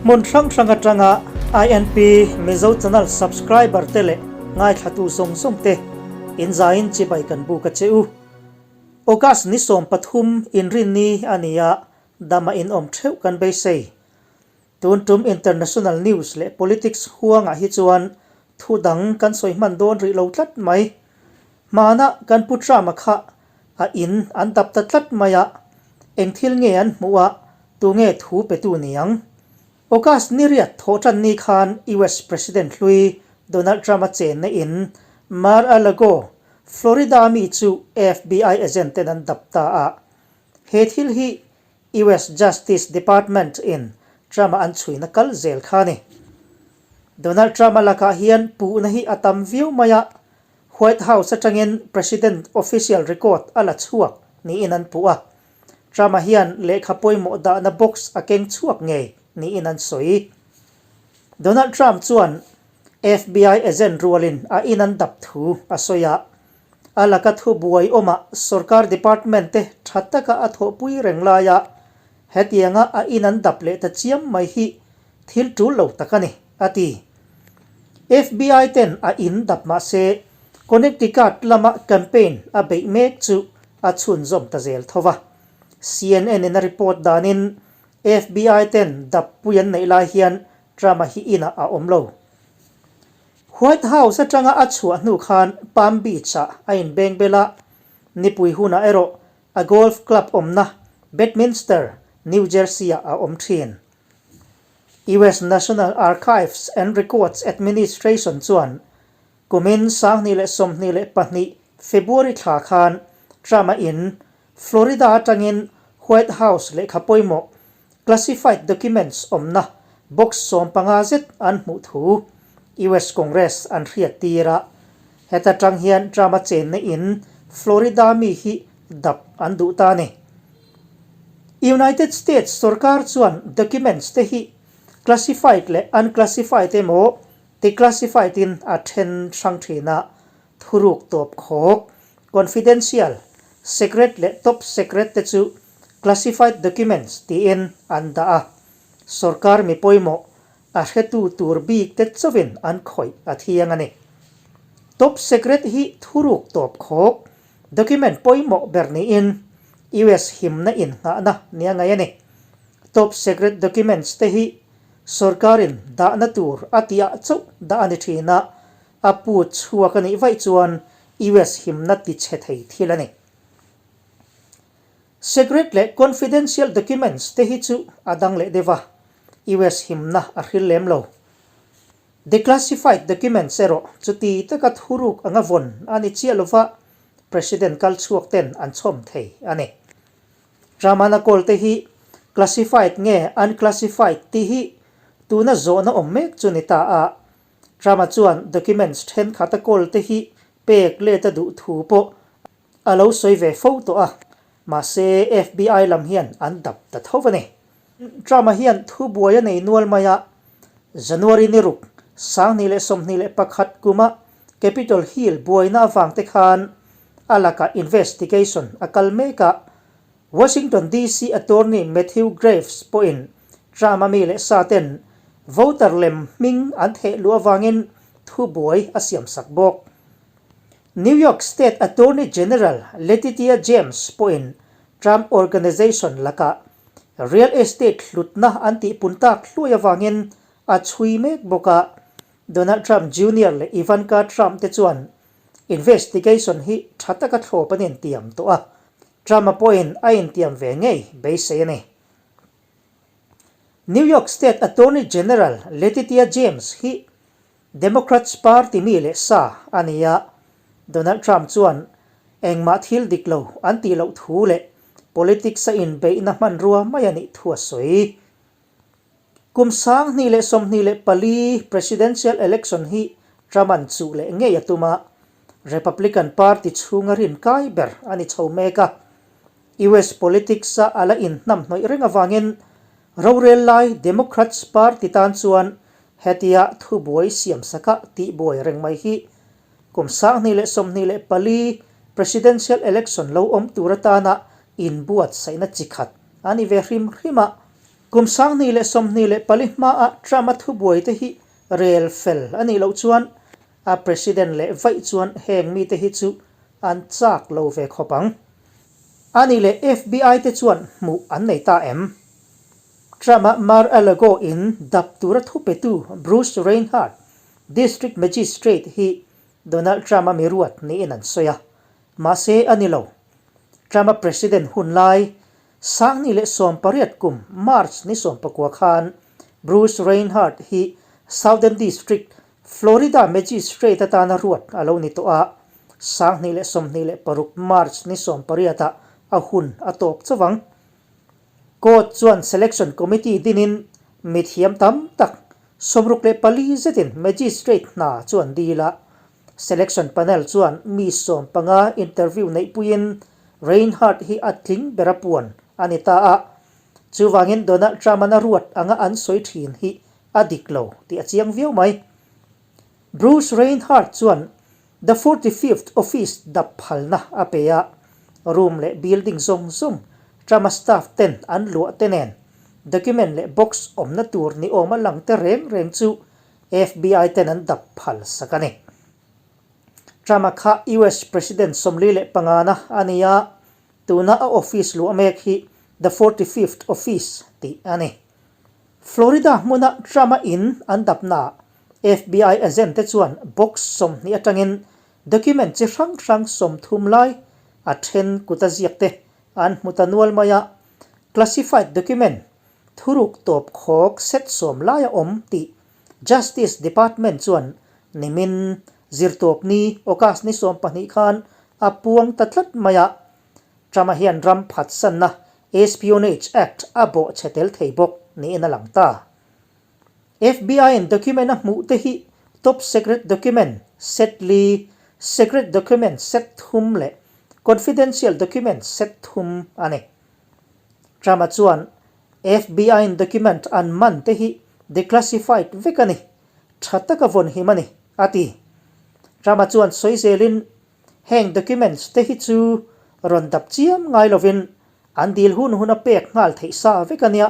Hmun hrang hrang atanga INP Mizo Channel subscriber te leh ngaithlatu zawng zawng te in zaiin chibai kan buk a che u. August ni 13 inrinni a ni a, dama in awm theuh kan beisei. Tun tum international news leh politics huangah hi chuan thu dang kan sawi hman dawn rih lo tlat mai. Hmana kan pu Trump-a kha a in an dap ta tlat mai a, eng thil nge an hmuh a, tunge thu petu niang? August ni riat thawh tan ni khan US President hlui Donald Trump-a chenna in Mar-a-Lago, Florida mi chu FBI agent ten an dap ta a. He thil hi US Justice Department in Trump-a an chhuina kal zel kha a ni. Donald Trump-a lakah hian puhna hi a tam viau mai a, White House atangin President official record a la chhuak niin an puh a. Trump-a hian lehkha pawimawh dahna box a keng chhuak ngei niin an sawi. Donald Trump chuan FBI agent rualin a in an dap thu a sawi a. A laka thu buai awmah sorkar department te tha taka a thawhpui reng laia hetianga a in an dap leh ta chiam mai hi thil tul lo tak a ni, a ti. FBI ten a in dap mah se Connecticut lama campaign a beih mek chu a chhunzawm ta zel tho va. CNN in a report danin FBI ten dap pui an neih lai hian Trump-a hi inah a awm lo. White House atanga a chhuah hnu khan Palm Beach-ah a inbeng bel a, nipui hunah erawh a golf club awmna Bedminster, New Jersey-ah a awm thin. US National Archives and Records Administration chuan kumin 2022 February thla khan Trump-a in Florida atangin White House lehkha pawimawh Classified documents awmna box 15 zet an hmuh thu US Congress an hriat tir a, heta tang hian Trump-a chenna in Florida mi hi dap an duh ta a ni. United States sorkar chuan documents te hi classified leh unclassified emaw declassified in a then hrang thin a, thuruk tawp khawk, confidential, secret leh top secret te chu Classified documents tiin an dah a, sorkar mi pawimawh a hretu tur bik te chauhin an khawih a thiang a ni. Top secret hi thuruk tawp khawk document pawimawh ber niin US himna innghahna nia ngaih a ni. Top secret documents te hi sorkarin dahna tur a tihah chauh dah a ni thin a, a put chhuak a nih vaih chuan US himna tichhe thei thil a ni. Secret leh confidential documents te hi chu a dang leh deuh a, US himna a hril lem lo. Declassified documents erawh chuti taka thuruk anga vawn a ni chiah lova, President kal chhuak ten an chhawm thei a ni. Ramana kawl te hi classified nge unclassified tih hi tuna zawhna awm mek chu ni ta a, Trump-a chuan documents thenkhat a kawl te hi pek let a duh thu pawh A lo sawi ve fo tawh a, mahse FBI lam hian an dap ta tho a ni. Trump-a hian thu buai a nei nual mai a, January ni ruk, 2021 kuma Capitol Hill buaina avang te khan a lakah investigation a kal mek a, Washington DC attorney Matthew Graves pawhin Trump-a mi leh sa ten voter lem hming an theh luh avangin thu buai a siamsak bawk. New York State Attorney General Letitia James pawhin Trump Organization lakah real estate hlutna an tihpun tak hluai avangin a chhui mek bawk a, Donald Trump Junior leh Ivanka Trump te chuan investigation hi tha taka thlawp an intiam tawh a, Trump-a pawhin a intiam ve ngei beisei a ni. New York State Attorney General Letitia James hi Democrats Party mi leh sa a ni a, Donald Trump chuan engmah thil dik lo an tih loh thu leh politics a inbeihna hmanrua mai a nih thu a sawi. Kum 2024 presidential election hi Trump-a'n chuh leh ngei a tum a, Republican Party chhunga rin kai ber a ni chho mek a. US politics-a a la inhnamhnawih reng avangin rorel lai Democrats Party tan chuan hetia thubuai siamsaka tihbuai reng mai hi kum 2024 presidential election lo awm tur atana inbuatsaihna chi khat a ni ve hrim hrim a. Kum 2024 hmaah Trump-a thubuai te hi rel fel a nih loh chuan a president leh vaih chuan heng mite hi chu an chak lo ve khawp ang. A nih leh FBI te chuan hmuh an nei ta em? Trump-a Mar-a-Lago in dap tura thupetu Bruce Reinhart, District Magistrate hi Donald Trump-a mi ruat niin an sawi a, mahse a ni lo. Trump-a president hun lai, 2018 kum March ni 19 khan Bruce Reinhart hi Southern District, Florida Magistrate atana ruat a lo ni tawh a, 2026 March ni 18 ah a hun a tawp chauh ang. Court chuan selection committee dinin mithiam tam tak 64 zetin Magistrate hna chu an dil a, Selection Panel chuan mi 15 interview neihpuiin Reinhart hi a tling ber a puan a ni ta a, chuvangin Donald Trump-a'n a ruat anga an sawi thin hi a dik lo tih a chiang viau mai. Bruce Reinhart chuan The 45th Office dap phalna a pe a, room leh building zawng zawng Trump-a staff ten an luah te nen document leh box awmna tur ni awma lang te reng reng chu FBI ten an dap phal sak a ni. Trump-a kha US President 45 na a ni a, tuna a office luah mek hi The 45th Office tih a ni. Florida hmuna Trump-a in an dapnaah FBI agent te chuan box 20 atangin document chi hrang hrang 30 lai a then kut a ziak te an hmu ta nual mai a, classified document thuruk tawp khawk set 10 lai a awm tih Justice Department chuan nimin zirtawpni August ni 12 khan a puang ta tlat mai a, Trump-a hian ram phatsanna Espionage Act a bawhchhe tel thei bawk niin a lang ta. FBI-in document a hmuh te hi Top Secret Document set li, Secret Document set thum leh Confidential Document set thum a ni. Trump-a chuan FBI-in document an man te hi declassified vek a ni, tha taka vawn him a ni, a ti. Trump-a chuan sawi zelin Heng documents te hi chu rawn dap chiam ngai lovin an dil hun hun a pek nghal theih sa vek a nia.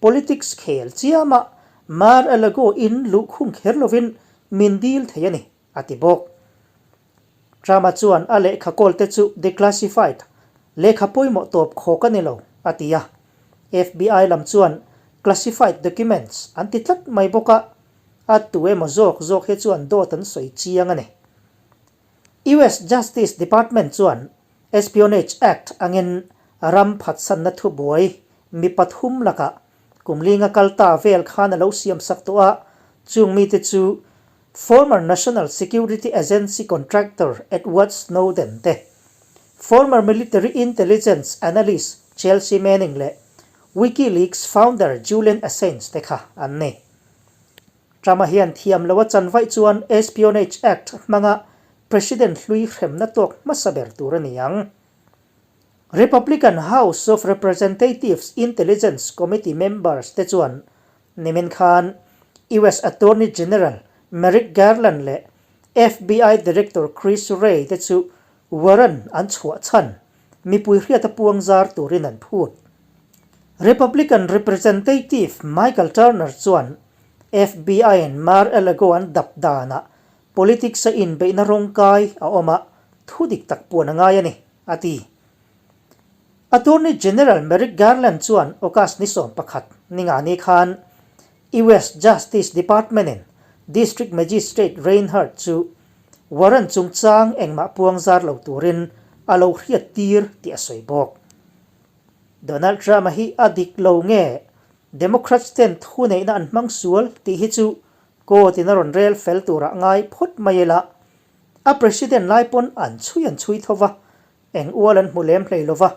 Politics khel chiama Mar-a-Lago in luhkhung kher lovin min dil thei a ni, a ti bawk. Trump-a chuan a lehkha kawl te chu declassified, lehkha pawimawh tawp khawk a ni lo, a ti a. FBI lam chuan classified documents an ti tlat mai bawk a, a tu emaw zawk zawk hi chuan dawt an sawi chiang a ni. US Justice Department chuan Espionage Act angin ram phatsanna thubuai mi pathum lakah kum linga kal ta vel khan a lo siamsak tawh a, chung mite chu former National Security Agency contractor Edward Snowden te, former military intelligence analyst Chelsea Manning leh WikiLeaks founder Julian Assange te kha an ni. Trump-a hian thiam lo a chan vaih chuan Espionage Act hmanga President hlui hremna tawk hmasa ber tur a ni ang. Republican House of Representatives Intelligence Committee members te chuan nimin khan US Attorney General Merrick Garland leh FBI Director Chris Wray te chu warrant an chhuah chhan mipui hriata puang zar turin an phut. Republican Representative Michael Turner chuan FBI-in Mar-a-Lago an dap danah politics-a inbeihna rawngkai a awm a, thu dik tak puan a ngai a ni, a ti. Attorney General Merrick Garland chuan August ni 11 ningani khan US Justice Department-in District Magistrate Reinhart chu warrant chungchang engmah puang zar lo turin a lo hriat tir tih a sawi bawk. Donald Trump-a hi a dik lo nge Democrats ten thuneihna an hmang sual tih hi chu court-in a rawn rel fel turah ngai phawt mai ila, a president lai pawn an chhui an chhui tho va, eng ual an hmu lem hlei lo va,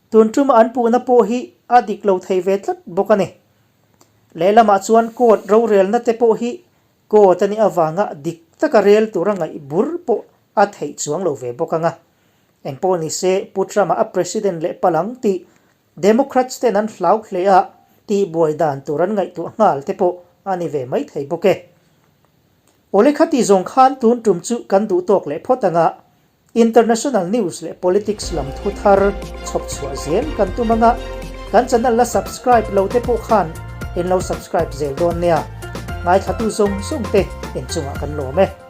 tun tuma an puhna pawh hi a dik lo thei ve tlat bawk a ni. Lehlamah chuan court rorelna te pawh hi court a nih avanga dik taka rel tura ngaih bur pawh a theih chuang lo ve bawk ang a. Engpawh ni se Pu Trump-a a president leh palang tih Democrats ten an hlau hle a, tihbuai dan tur an ngaihtuah nghal te pawh a ni ve mai thei bawk e. Awle khati zawng khan tun tum chu kan duh tawk leh phawt ang a, International news leh politics lam thu thar chhawp chhuah zel kan tum ang a. Kan channel la subscribe lo te pawh khan in lo subscribe zel dawn nia. Ngaithlatu zawng zawng te inchungah kan lawm e.